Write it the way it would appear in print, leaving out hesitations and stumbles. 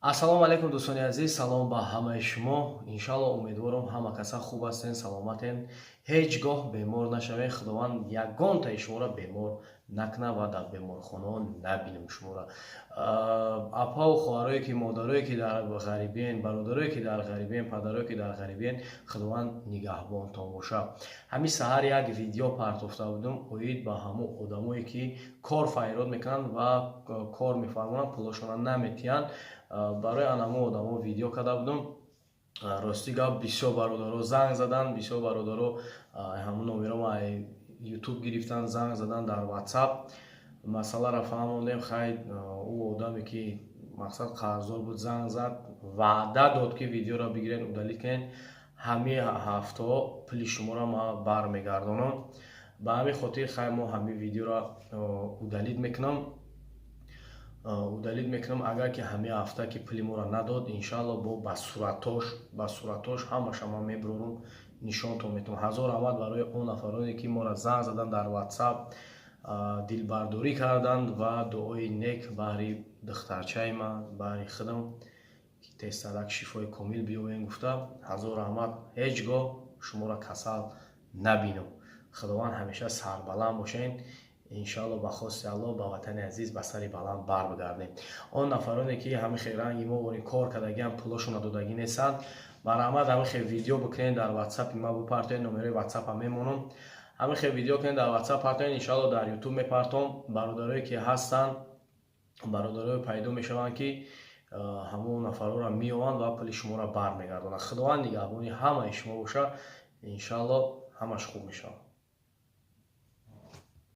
Ассалому алайкум, дӯстони азиз, салом ба ҳамаи шумо. Иншалло, умедворам, ҳама каса хуб ҳастен, саломатен. Ҳеҷ гоҳ бемор нашавед. Худованд ягонтаи шуморо бемор накунад ва дар беморхонаҳо набинем шуморо. Апаву хоҳарое ки, модарое ки дар ғарибиен, бародарое ки дар ғарибиен, падарое ки дар ғарибиен, Худованд нигаҳбонтон бошад. Ҳамин саҳар як видео партофта будум оид ба ҳамон одамое ки кор файрод мекунанд ва кор мефармонанд, пулошонро наметиҳанд. Барои анамо одамо видео карда будум. Рости гап, бисёр бародаро занг заданд, бисёр бародаро ҳамун номеро Ютуб гирифтан, занг задан дар Ватсап, масъаларо фаҳмондем. Хай, ӯ одаме ки, мақсад, қарздор буд, занг зад, ваъда дод, ки видеоро бигирен, удалить кунен, ҳамин ҳафтаҳо пули шуморо ман бармегардонам. Ба ҳамин хотир, хай, мо ҳамин видеоро удалить мекунам. Агар ки ҳамин ҳафта ки пули моро надод, иншалло, бо ба суратош ҳамаша ман мебурорум, нишонтон метавам. Ҳазор раҳмат барои он нафароне ки моро занг заданд дар Ватсап, дилбардорӣ карданд ва дуои нек баҳри духтарчаи ман, баҳри худам, ки тезтарак шифои комил биёбем гуфта. Ҳазор раҳмат. Ҳеҷ гоҳ шуморо касал набинам. Худованд, ҳамеша сарбаланд бошед. Иншалло, ба хости Аллоҳ, ба ватани азиз ба сари баланд барбигардем. Он нафароне ки ҳамин хел ранги мо ворин кор кардагиам, пулошонро додагӣ нестанд, марҳамат, ҳамин хел видео бикунед, дар Ватсапи ман бипартоед. Номерои Ватсапам мемонам. Ҳамин хел видео кунед, дар Ватсап партоед, иншалло, дар Ютуб мепартом. Бародарое ки ҳастанд, бародарое пайдо мешаванд, ки ҳамон нафарҳоро меёванд ва пули шуморо бармегардонанд. Худованд нигаҳбони ҳамаи шумо бошад. Иншалло, ҳамаш хуб мешавад.